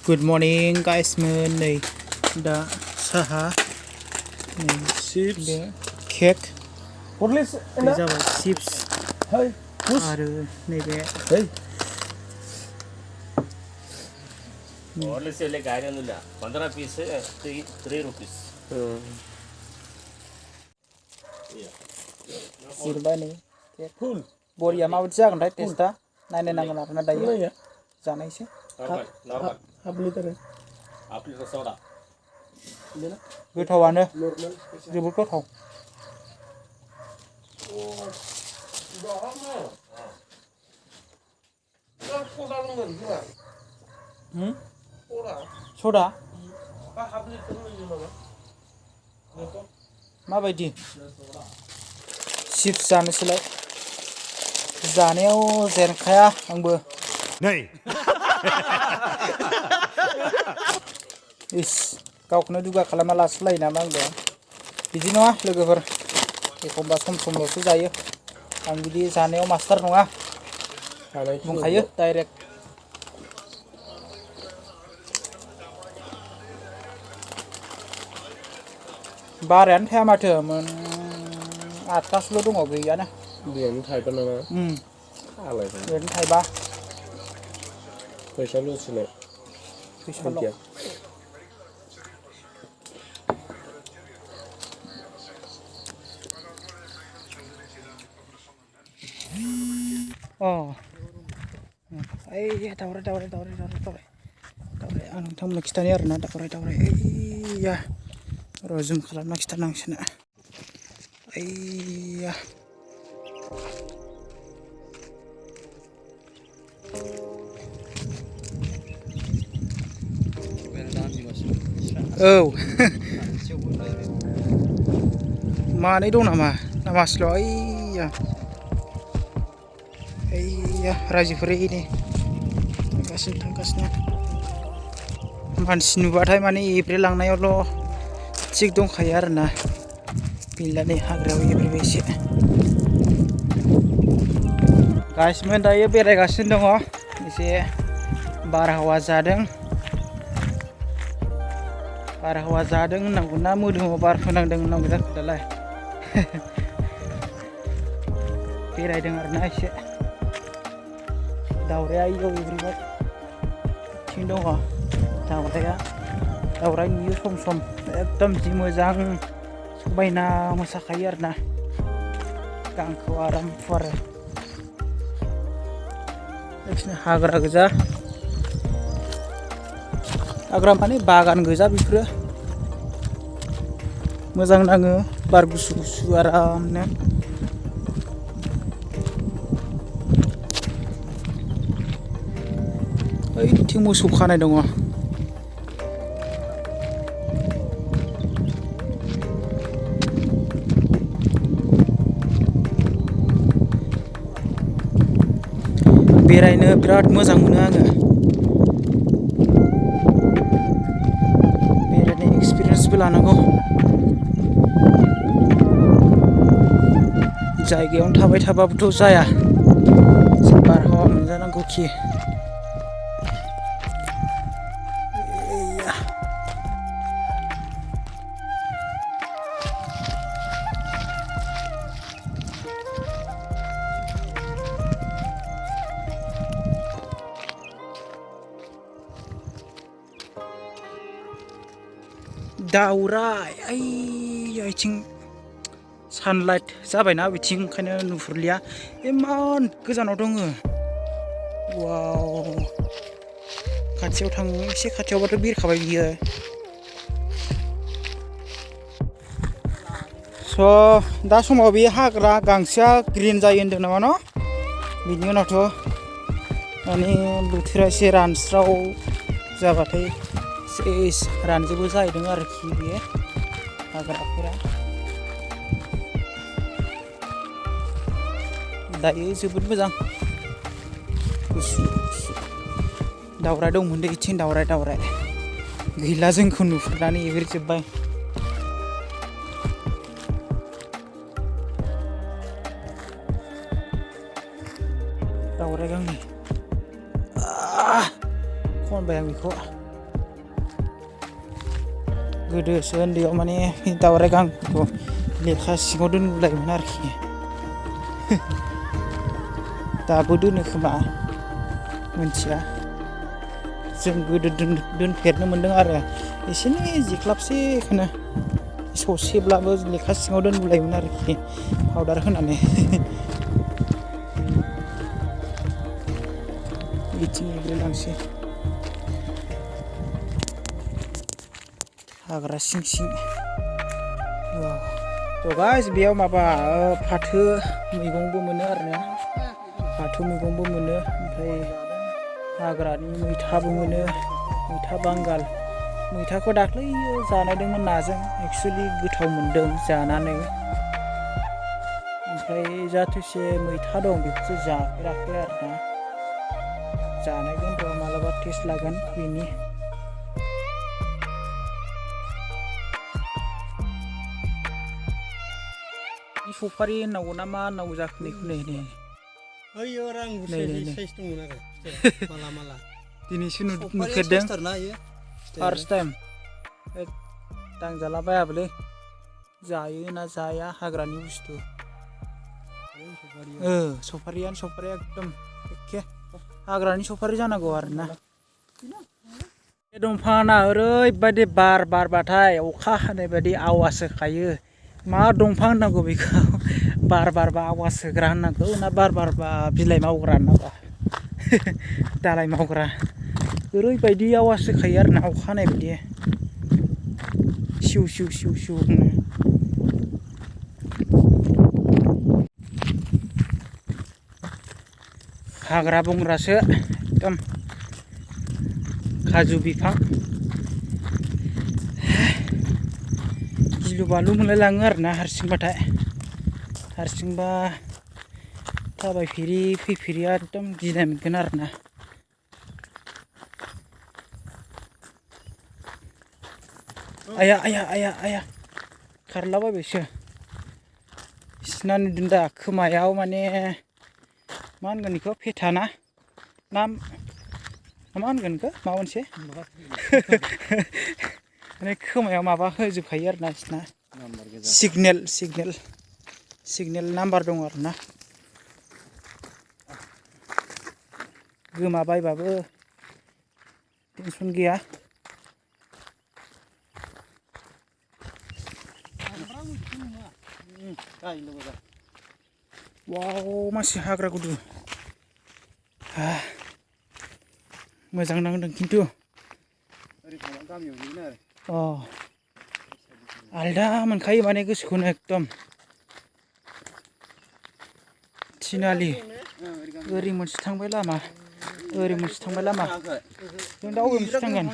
Good morning guys मोन नै दा साहा chips केक Porlis बे जाबाय चिप्स Hey आरो नैबे Hey Porlis ले गाड़ी अनुला 15 पीस है 3 rupees सिरबाय नै Full बरिया माबायदि जागोनथाय टेस्टआ नायनो नांगोन आरोना दायो Mana ya? जानायसै normal Half liter ya? half liter soda Mana? गोथावानो Normal जोबोद गोथाव Soda longer juga Soda सदा half liter ini mana? माबायदि चिप्स जानोसैलाय जानायाव जेनखाया आंबो नै इस गावखौनो दुगा खालामना लासैलायो नामा आंबो बिदि नङा लोगोफोर एखमबा सम समल'सो जायो आं बिदि जानायाव मास्टार नङा बुंखायो डाइरेक्ट बारायानो थाया माथो 8तासोल' दङ गैयानो Dia थाइबा नामा आलाय ओरैनो थाइबा फैसाल' सोलाय फैसाल' ओइ दावराय आं नोंथांमोननो खिथानि आरोना दावराय ओइया र' जुम खालामना खिथानांसिनो ओइया औ मानै दं नामा ना मासेल' ओइया रायजोफोर नै थांगासिनो मानसि नुबाथाय माने एब्रेलांनायावल' थिग दंखायो आरोना गैला नै हाग्रायाव एब्रेबाय एसे गासिबो दायो बेरायगासिनो दङ एसे बारहावा जादों होननांगौ ना मोदोमाव बार फोनांदों होननांगौ जाखो दालाय बेरायदों आरोना एसे दावराया इयाव एब्रेबाय थिं दङ दावराय नुयो सम एकदम जि मोजां समायना मोसाखायो आरोना गांखौ आराम फुवारो बिदिनो हाग्रा गोजा हाग्रा माने बागान गोजा बेफोरो मोजां नाङो बार गुसु आरामनो ओइथिं मोसौ खानाय दङ बेरायनो बिराद मोजां मोनो आङो बेरायनाय एक्सपिरियेन्सबो लानांगौ जायगायावनो थाबाय थाबाबोथ' जाया बारहावा मोनजानांगौखि दावराय आइथिं सानलाइट जाबायना बिथिं ओंखायनो नुहुरलिया इमान गोजानाव दङ वाव खाथियाव एसे खाथियावबाथ' बिरखाबाय बियो स' दा समाव बे हाग्रा गांसोआ ग्रिन जायो होनदों नामा न' बिनि उनावथ' माने बोथोरा एसे रानस्राव जाबाथाय रानजोबो जाहैदों आरोखि बे हाग्राफोरा दायो जोबोद मोजां गुसु दावराय दंमोन दे इथिं दावराय गैला जोंखौ नुहुरनानै एब्रेजोब्बाय दावराय गांनै खनबाय आं बेखौ गोदोसो उन्दैयाव माने दावराइ गांफोरखौ लेखा सिङाव दोनगुलायोमोन आरोखि दाबो दोनो खोमा मिथिया जों गोदो दोनफेरनो मोन्दों आरो एसेनो जिख्लाबसेखौनो ससेब्लाबो लेखा सिङाव दोनगुलायोमोन आरोखि पाउदार होनानै बिथिं एब्रेलांसै हाग्रा सिं सिं थ' गाइस बेयाव माबा फाथो मैगंबो मोनो आरोना फाथो मैगंबो मोनो ओमफ्राय हाग्रानि मैथाबो मोनो मैथा बांगाल मैथाखौ दाख्लै जानायदोंमोन नाजों एक्सुवेलि गोथाव मोनदों जानानै ओमफ्राय जाथोसे मैथा दं बेखौसो जाफेराखै आरोना जानायगोन र' मालाबा टेस्ट लागोन बेनि सफारि होननांगौ ना मा होननांगौ जाखो बेखौ नै ओइयो रां साइज दंमोन आरो माला माला दिनैसो नुफेरदों फार्स्ट टाइम दांजाला बायाबोलै जायो ना जाया हाग्रानि बुस्थु सफारिया एकदम एखे हाग्रानि सफारि जानांगौ आरोना बे दंफाङा ओरैबायदि बार बारबाथाय अखा हानाय बायदि आवाज होखायो मा दंफां होननांगौ बेखौ बार बारबा आवाज होग्रा होननांगौ ना बार बारबा बिलाइ मावग्रा होननांगौ दालाइ मावग्रा ओरैबायदि आवाज होखायो आरोना अखा हानाय बायदि सिउ सिउ सिउ सिउ होनो हाग्रा बंग्रासो एकदम खाजु बिफां गिलु बालु मोनलायलाङो आरोना हारसिंबाथाय हारसिंबा थाबायफेरि फैफेरिया एकदम गिनाय मोनगोन आरोना आया आया आया आया खारलाबायबायसो बिसिना नुदों दा खोमायाव माने मा होनगोन बेखौ फेथाना ना मा होनगोन बेखौ माबा मोनसे माने खोमायाव माबा होजोबखायो आरोना बिसिना सिगनेल नाम्बार दं आरोना गोमाबायबाबो टेनसन गैया वाव मासे हाग्रा गुदु मोजां नांदों खिन्थु आलदा मोनखायो माने गोसोखौनो एकदम थिनालि ओरै मोनसे थांबाय लामा ओरै मोनसे थांबाय लामा जों दा अबे मोनसे थांगोन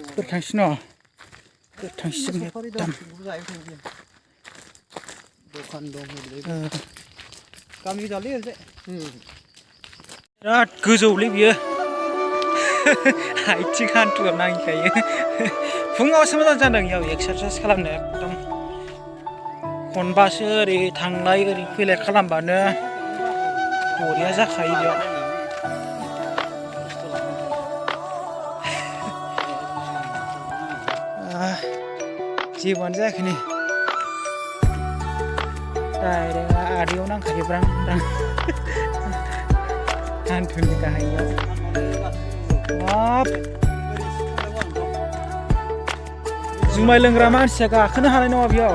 ओरै थांसै न' ओरै थांसै जों एकदम दखान दं गामि जालै बिराद गोजौलै बियो आथिं हान्थुआव नांखायो फुङावसो मोजां जादों इयाव एक्सारसाइस खालामनो एकदम खनबासो ओरै थांलाय ओरै फैलाय खालामबानो बरिया जाखायो बेयाव जेबोआनो जायाखै नै डाइरेक्ट आदैयाव नांखायो ब्रां ब्रां हान्थुनि गाहायाव हाब जुमाय लोंग्रा मानसिया गाखोनो हानाय नङा बेयाव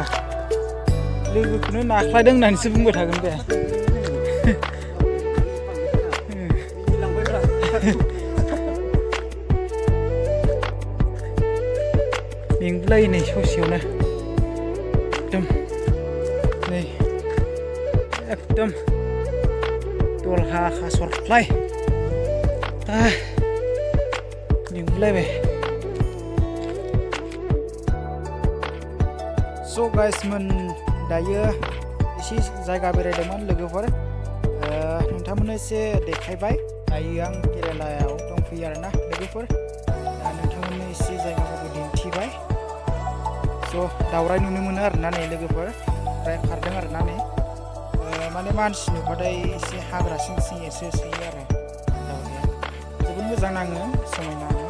लोगोखौनो नाख्लायदों होननानैसो बुंबाय थागोन बे मेंगुलायो नै ससेयावनो एकदम नै एकदम दलहा खासरफ्लाय मेंगुलायबाय स' गाइसमोन दायो एसे जायगा बेरायदोंमोन लोगोफोर नोंथांमोननो एसे देखायबाय दायो आं केरेलायाव दंफैयो आरोना लोगोफोर दा नोंथांमोननो एसे जायगाफोरखौ दिन्थिबाय स' दावराय नुनो मोनो आरोना नै लोगोफोर ओमफ्राय खारदों आरोना नै माने मानसि नुबाथाय एसे हाग्रा सिं सिं एसे सोयो आरो दावराया मोजां नाङो समायनानो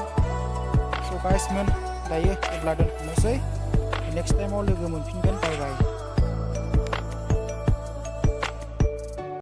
स' गाइसमोन दायो अब्ला दोनथ'नोसै नेक्स्ट टाइमाव लोगो मोनफिनगोन बाय बाय